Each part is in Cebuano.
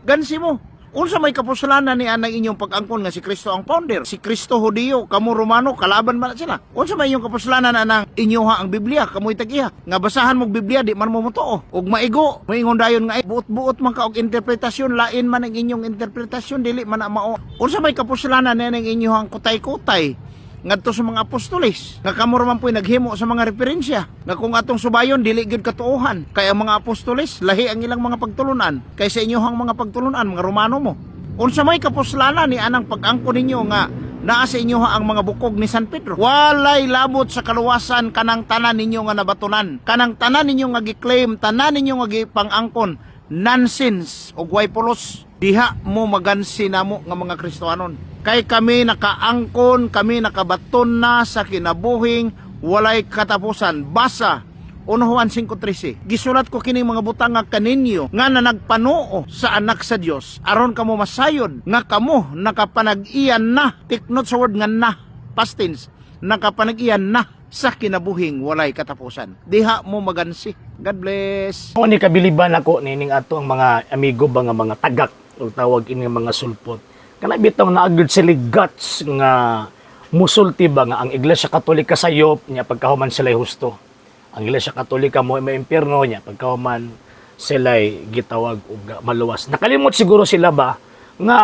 Gansi mo. Unsa may kapuslanan ni anang inyong pag-angkon nga si Kristo ang founder? Si Kristo Hudiyo, kamo Romano, kalaban man na sila. Unsa may inyong kapuslanan anang inyoha ang Biblia, kamoy tag-iya? Nga basahan mo Biblia, di man mo motoo. Ug maigo, moingon dayon nga ay, buot-buot man ka og interpretasyon, lain man ang inyong interpretasyon, dili man na mao. Unsa may kapuslanan ni anang inyohang kutay-kutay ngadto sa mga apostoles nga kamo ra man po'y naghimo sa mga referensya nga kung atong subayon dili gyud katuohan, kay ang mga apostoles lahi ang ilang mga pagtulunan kaysa inyohang mga pagtulunan, mga Romano mo. Unsa may kapuslanan ni anang pag-angkon ninyo nga naa sa inyo ang mga bukog ni San Pedro? Walay labot sa kaluwasan kanang tanan ninyo nga nabatunan, kanang tanan ninyo nga gi-claim, tanan ninyo nga gipang-angkon. Nonsense ug way pulos. Diha mo magansi namo nga mga Kristohanon. Kay kami nakaangkon, kami nakabaton na sa kinabuhing walay katapusan. Basa 1 Juan 5:13. Gisulat ko kining mga butang nga kaninyo nga na nagpanuo sa Anak sa Dios aron kamo masayod nga kamo nakapanag-iyan na. Take note sa word nga "na", past tense. Nakapanag-iyan na sa kinabuhing walay katapusan. Diha mo magansi. God bless. Mo ni kabiliban ako nining ato ang mga amigo ba nga mga tagak o tawag ini mga sulpot. Kana bitaw naa gyud sila guts nga musulti ba nga ang Iglesia Katolika sayop niya, pagkahuman sila husto. Ang Iglesia Katolika mo may impierno niya, pagkahuman sila gitawag og maluwas. Nakalimot siguro sila ba nga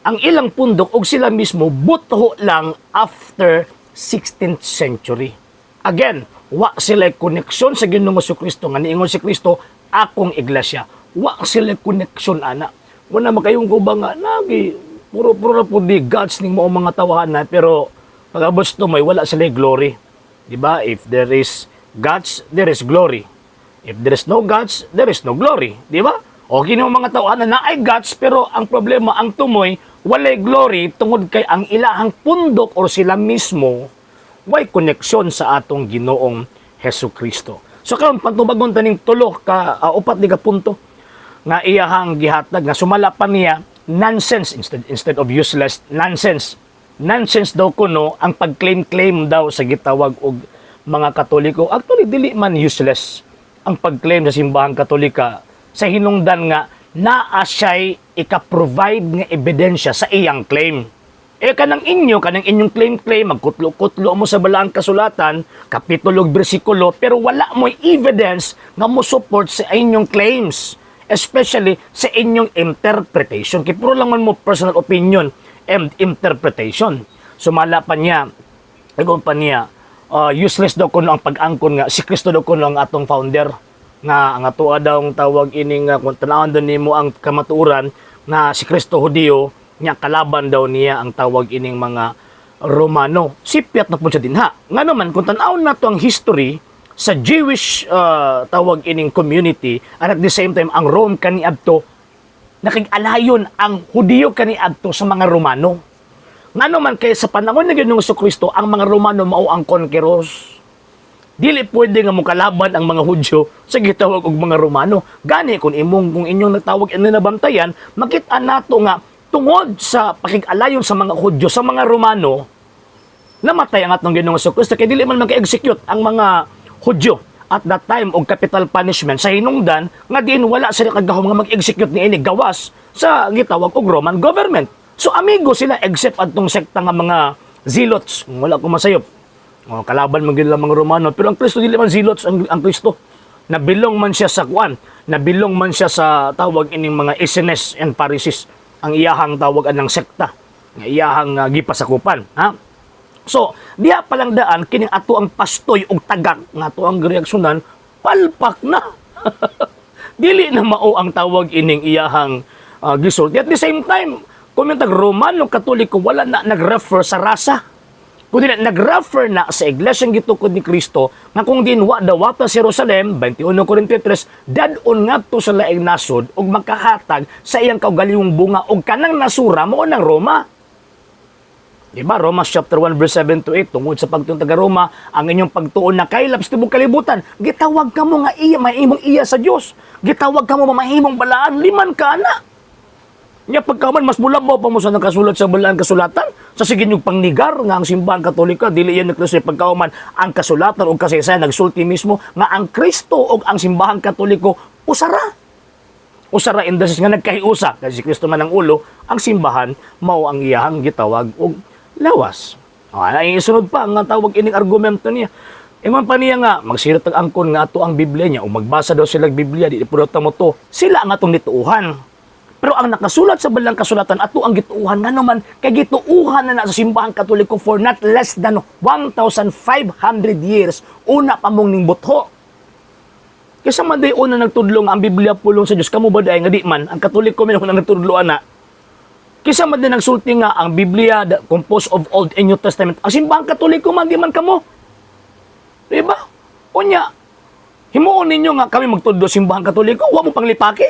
ang ilang pundok og sila mismo buto lang after 16th century. Again, wa sila koneksyon sa Ginoong Kristo nga niingon si Kristo, "Akong iglesia." Wa sila koneksyon ana. Wala makayong ko ba nga nagi puro-puro na po di gods ning mao mga tawahan na, pero pag-abot sa tumoy, wala sila glory. Di ba? If there is gods, there is glory. If there is no gods, there is no glory. Di ba? O kini mga tawahan na naay gods, pero ang problema, ang tumoy walay glory tungod kay ang ilahang pundok or sila mismo way koneksyon sa atong Ginoong Hesus Kristo. So karon, pantubagon taning tulo ka upat di ka punto nga iyahang gihatag nga sumala pa niya nonsense instead of useless, nonsense. Nonsense daw kuno ang pag-claim-claim daw sa gitawag og mga Katoliko. Actually, dili man useless ang pag-claim sa Simbahang Katolika sa hinungdan nga naa siya'y ika-provide nga ebidensya sa iyang claim. Eh kanang inyo, kanang inyong claim-claim, magkutlo-kutlo mo sa Balaang Kasulatan, kapitulo ug bersikulo, pero wala mo'y evidence nga mo support sa inyong claims. Especially sa inyong interpretation. Kay puro lang man mo personal opinion and interpretation. Sumala pa niya, ingon pa niya, useless daw kuno ang pag-angkon nga si Kristo daw kuno ang atong founder, nga ang atoa daw ang tawag ining kung tan-awon daw nimo ang kamatuoran nga si Kristo Hudiyo nya, kalaban daw niya ang tawag ining mga Romano. Sipyat na po siya dinha. Nga naman kung tan-awon nato ang history sa Jewish tawag ining community and at the same time ang Rome kaniadto, nakig-alayon ang Hudiyo kaniadto sa mga Romano. Ngano man kay sa panahon ni Ginoong Kristo, ang mga Romano mao ang conquerors. Dili pwede nga mokalaban ang mga Hudyo sa gitawag og mga Romano. Gani kung imong kung inyong natawag ini nabantayan, makita nato nga tungod sa pakig-alayon sa mga Hudyo sa mga Romano, namatay ang atong Ginoong Kristo kay dili man maka-execute ang mga Hudyo at that time og capital punishment sa hinungdan nga diin wala sila kagahom nga mag-execute niini gawas sa gitawag og Roman government. So amigo sila except adtong sekta nga mga Zealots, kung wala ko masayop. Oh, kalaban man gyud lang mga Romano, pero ang Kristo dili man Zealots ang Kristo. Nabilong man siya sa kuan, nabilong man siya sa tawag ining mga Essenes and Pharisees, ang iyahang tawag anang sekta nga iyahang gipasakupan, ha? So, diha pa lang daan kining ato ang pastoy og tagak nga ato ang reaksyonan, palpak na. Dili na mao ang tawag ining iyahang gisulti. At the same time, kung yung tag Romano Katoliko, wala na nag-refer sa rasa. Kundi na, nag-refer na sa iglesyang gitukod ni Kristo nga kung din wa dawata sa Jerusalem, 21:43, dad-on ngadto sa laing nasod ug makahatag sa iyang kaugalingong bunga, ug kanang nasura mao ng Roma. Di ba? Romans chapter 1 verse 7 to 8, tungod sa pagtuon taga Roma, ang inyong pagtuon na kaylap sa tibok kalibutan, gitawag kamo nga iya, mahimong iya sa Dios. Gitawag kamo mahimong balaan, liman ka na. Nya pagkaman mas mulabaw pa mo sa nakasulat sa Balaan Kasulatan sa sige niyong pangnigar nga ang Simbahan Katolika dili yan ni Kristo, pagkauman ang kasulatan o kasaysayan nagsulti mismo nga ang Kristo o ang Simbahan Katoliko usara. Usa ra in the sense nga nagkahiusa kay si Kristo man ang ulo, ang simbahan mao ang iyahang gitawag og lawas. Ah, ay isunod pa ang tawag ining argumento niya. Ingon pa niya nga magsirat ang angkon nga ato ang Biblia niya o magbasa daw sila og Biblia, di pud mo to. Sila ang atong nituuhan. Pero ang nakasulat sa balang kasulatan, ato ang gituuhan, nga naman kay gituuhan na na sa Simbahang Katoliko for not less than 1,500 years una pa mong ning butho. Kaysa man day una nagtudlo nga ang Biblia pulong sa Dios, kamo ba day nga di man ang Katoliko man una nagtudlo ana? Kaysa man day nagsulti nga ang Biblia composed of Old and New Testament, ang Simbahang Katoliko man, di man kamo. Di ba? Unya, himuon ninyo nga kami magtudlo, Simbahang Katoliko, wa mo pang lipaki.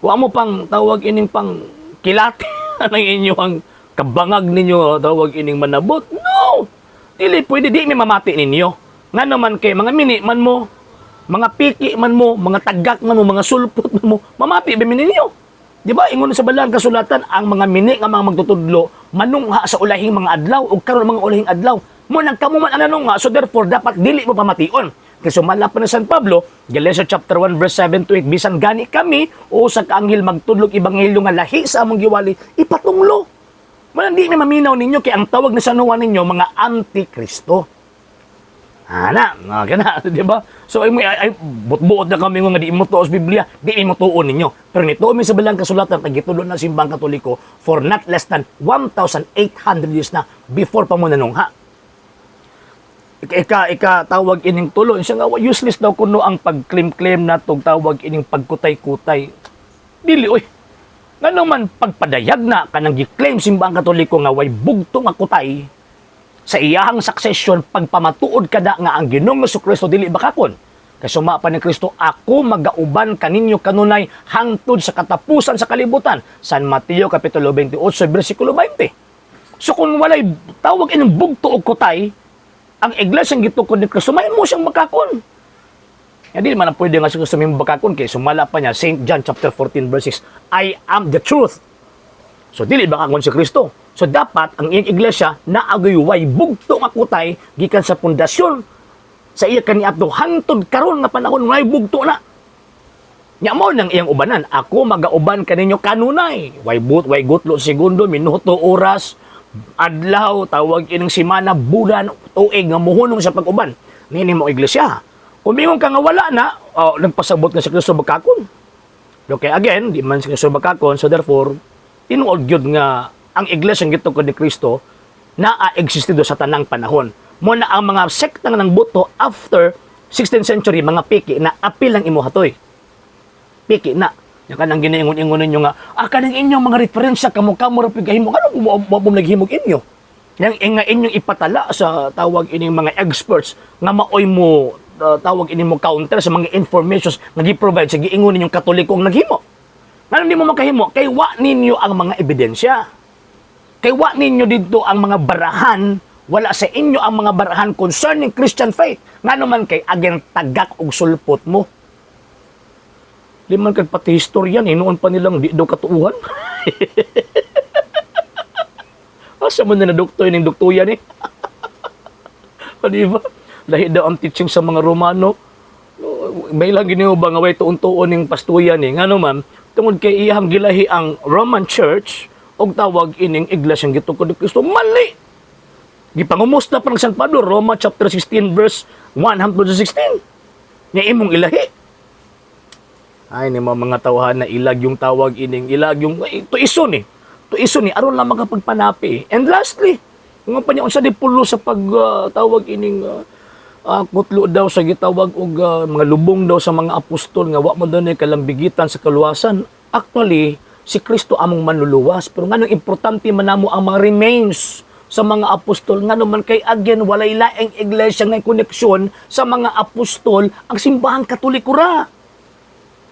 Wa mo pang tawag ining pang kilati ng inyo ang kabangag ninyo tawag ining manabot. No! Dili pwede, di mi mamati ninyo. Nga naman kay mga mini man mo, mga piki man mo, mga tagak man mo, mga sulpot man mo, mamati ba mi ninyo? Di ba? Ingon sa balang kasulatan, ang mga mini nga mga magtutudlo, manungha sa ulahing mga adlaw, o karon mga ulahing adlaw. Mo nang kamo man ang nanungha, so therefore, dapat dili mo pamation. Kay sumala pa ni San Pablo, Galatians chapter 1 verse 7 to 8, bisan gani kami o sa kaanghel magtudlog ebanghelyo nga lahi sa among giwali, ipatunglo. Malang di mi maminaw ninyo kay ang tawag ni San Juan ninyo mga antikristo. Ana, nga kana, di ba? So ay, ay, ay butbuot na kami nga di mo tuos Biblia, di mi motuon ninyo. Pero nito mi sa balang kasulatan kay gitudlo na Simbang Katoliko for not less than 1,800 years na before pa mo nanungha. Ika, ika, ika tawag ining tulo siya nga useless daw kuno ang pag-claim-claim na tog tawag ining pagkutay-kutay. Dili oy. Ngano man pagpadayag na kanang gi-claim Simbang Katoliko nga way bugto nga kutay sa iyahang succession, pagpamatuod kada nga ang Ginoong Kristo dili bakakon. Kay suma pa ni Kristo, "Ako magauban kaninyo kanunay hangtod sa katapusan sa kalibutan." San Mateo kapitulo 28 bersikulo 20. So kung walay tawag ining bugto og kutay, ang iglesia ang gitukod ni Kristo, may mo siyang bakakon. Hindi man ang pwede nga si Kristo may bakakon kay sumala pa niya St. John chapter 14 verse 6, "I am the truth." So dili bakakon si Kristo. So dapat ang iyang iglesia naagoy way bugto nga kutay gikan sa pundasyon sa iya kaniadto hangtod karon nga panahon, way bugto na. Nya mo nang iyang ubanan, "Ako magauban kaninyo kanunay." Way but way gutlo, segundo, minuto, oras, adlaw, tawag ining simana, bulan, tuig nga muhunong sa pag-uban. Nini mo iglesia. Kung mingon ka nga wala na, oh, nagpasabot nga si Kristo bakakon. Okay, again, di man si Kristo bakakon, so therefore, tinuod gyud nga ang iglesia ang gitukod ni Kristo naa-existido sa tanang panahon. Mo na ang mga sekta nga ng buto after 16th century, mga piki na, apil lang imo hatoy. Piki na. Yang kanang ginaingon-ingon ninyo nga, ah, kanang inyong mga referensya, kamo-kamo ra pud gahimo. Ano mo mo mo naghimog inyo? Yang nga inyong ipatala sa tawag ining mga experts nga maoy mo tawag ini mo counter sa mga informations nga gi-provide sa giingon ninyong Katoliko ang naghimo. Ngano di mo makahimo? Kay wa ninyo ang mga ebidensya. Kay wa ninyo didto ang mga barahan, wala sa inyo ang mga barahan concerning Christian faith. Ngano man kay again tagak og sulpot mo. Di man kag pati historian, eh, noon pa nilang di daw katuuhan. Asa man na naduktoy ning duktuyan eh? O, di ba? Lahi daw ang teaching sa mga Romano. May lang giniho ba nga way tuon-tuon ning pastuyan eh. Ngano man, tungod kay iyang gilahi ang Roman Church og tawag ining iglesia gitukod ni Kristo. Mali! Gipangumusta pa ng San Pablo, Roma chapter 16 verse 116. Nga imong ilahi. Ay, ni mga tawhan na ilag yung tawag ining ilag yung ay, tuison eh. Tuison eh, aron lang makapagpanapi. And lastly, nga pa niya unsa di pulo sa pag tawag ining kutlo daw sa gitawag og mga lubong daw sa mga apostol nga wa mo daw ni kalambigitan sa kaluwasan. Actually, si Kristo among manluluwas. Pero nganong importante man namo ang mga remains sa mga apostol? Ngano man kay again walay laing iglesia nga koneksyon sa mga apostol, ang Simbahang Katoliko ra.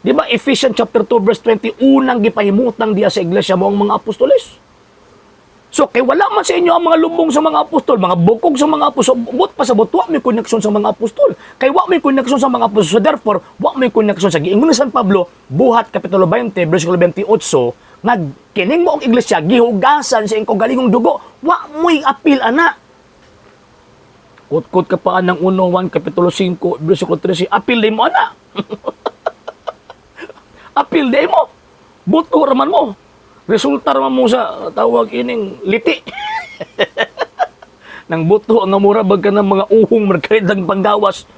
Di ba Ephesians chapter 2 verse 20, unang gipahimutang diya sa iglesia mo ang mga apostoles. So kay wala man sa inyo ang mga lubong sa mga apostol, mga bukog sa mga apostol, but pa sa wa may koneksyon sa mga apostol. Kay wa may koneksyon sa mga apostol, so therefore, wa may koneksyon sa giingon ni San Pablo, Buhat kapitulo 20 bersikulo 28, nga kining mo ang iglesia gihugasan sa iyang kaugalingong dugo, wa mo'y apil ana. Kutkot ka pa ng 1 1 kapitulo 5 bersikulo 13, apil mo ana. Apil di mo. Buto raman mo. Resulta raman mo sa tawag ining liti. Nang buto ang mura bag ka ng mga uhong markaridang panggawas.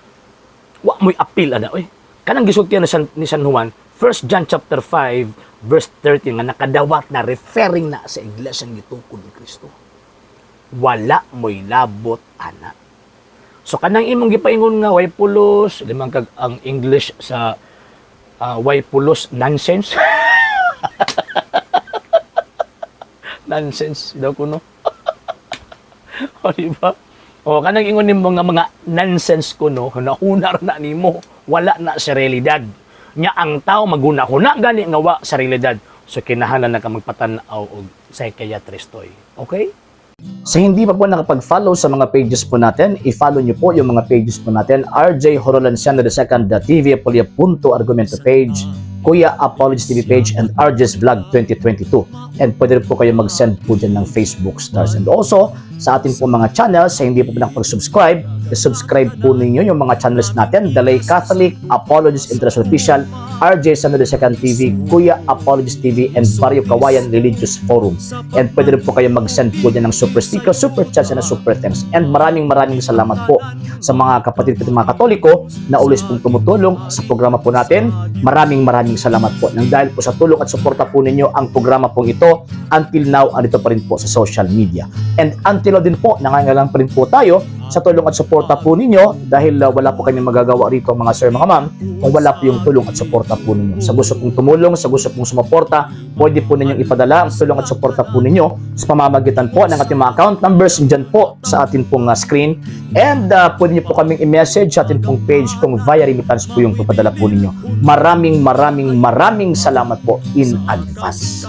Wa mo'y apil ana oy. Kanang gisultian ni San Juan, 1 John chapter 5 verse 13 nga nakadawat na referring na sa iglesia gitukod ni Kristo. Wala mo'y labot ana. So kanang imong gipaingon nga way pulos, limang kag ang English sa way pulos, nonsense. Nonsense daw kuno. O, di ba? O, kanang ingon nimo nga mga nonsense kuno, hunahuna ra na nimo, wala na sa realidad. Nya ang tao maghuna-huna gani nga wa sa realidad. So kinahanglan na ka magpatan-aw og psychiatrist oy. Okay? Sa hindi pa po nakapag-follow sa mga pages po natin, i-follow nyo po yung mga pages po natin. RJ Horolanciano II, TV Apolia Punto Argumento page, Kuya Apologies TV page, and RJ's Vlog 2022. And pwede rin po kayo mag-send po dyan ng Facebook stars. And also, sa ating po mga channels, sa hindi po nakapag-subscribe, i-subscribe po ninyo yung mga channels natin. Dalay Catholic, Apologies International Official, RJ Sano II TV, Kuya Apologies TV, and Barrio Kawayan Religious Forum. And pwede rin po kayo mag-send po dyan ng super sticker, super chats, and super thanks. And maraming maraming salamat po sa mga kapatid ko mga Katoliko na always pong tumutulong sa programa po natin. Maraming maraming salamat po. Nang dahil po sa tulong at suporta po ninyo ang programa pong ito, until now, andito pa rin po sa social media. And until now din po, nangangailangan pa rin po tayo sa tulong at suporta po ninyo dahil wala po kami magagawa rito, mga sir, mga ma'am, kung wala po yung tulong at suporta po ninyo. Sa gusto pong tumulong, sa gusto pong sumuporta, pwede po ninyong ipadala ang tulong at suporta po ninyo sa pamamagitan po ng ating mga account numbers dyan po sa ating pong screen. And pwede niyo po kaming i-message sa ating pong page kung via remittance po yung papadala po ninyo. Maraming maraming maraming salamat po in advance.